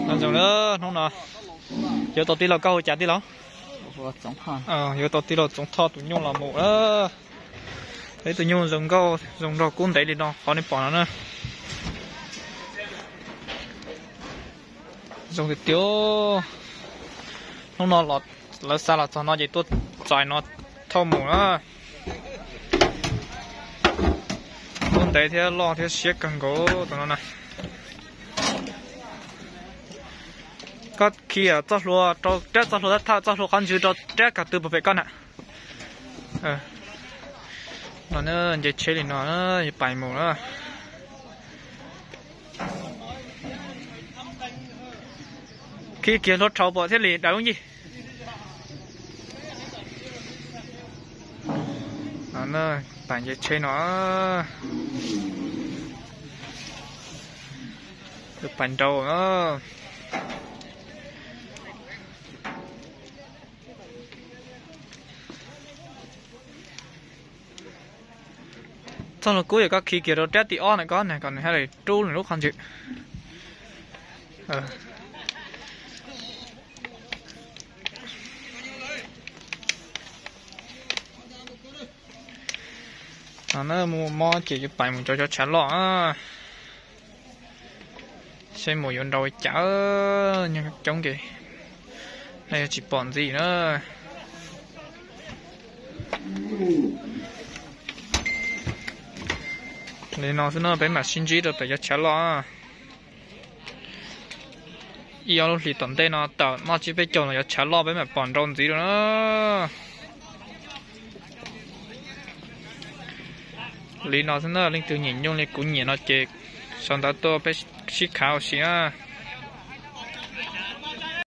Nyob zoo na, hnub no yuav tau tij laug Kauj hu cas tij laug? Yuav tau tij laug Txoov Thoj tus nyuj los mus lawm. Ib tug nyuj zoo nkauj zoo nraug kub ntev li no qhov nej pom no na. Zoo tiag tiag. Hnub no lawv xa los txog no ces tuaj txais no thauj mus na. Kub ntev thiab loj thiab siab kawg nkaus tus no na. Koj khi txoj hlua rau rab txoj hlua thaj, txoj hlua qhov ntswg rau rab kag tw pem koj na. No nce tsheb li no, yuav pais mus na. Khi kiag hlua rhau pom thiaj li dav lub ncig. Pais nce tsheb no, pais nrau. Txoj hlua kub yog koj khi kiag rau rab tim ob na, koj na kom nws haj li rub nws lub qhov ntswg. No na, mus mob ces yuav pais mus rau cov tshav loj. Seb mus yuav nrau li cas, nyob coob ces nej yuav tsis pom ntxiv na. Li no xwb no peb mam sib ntsib rau pem cov tshav loj. Ib ob lub hlis tom ntej no tawm noj tsib peb caug los cov tshav loj peb mam pom nrau ntxiv rau na. Li no xwb na, leej twg nyiam nyuj li kuv nyiam no ces sau ntawv tuaj peb sib khav ua si na.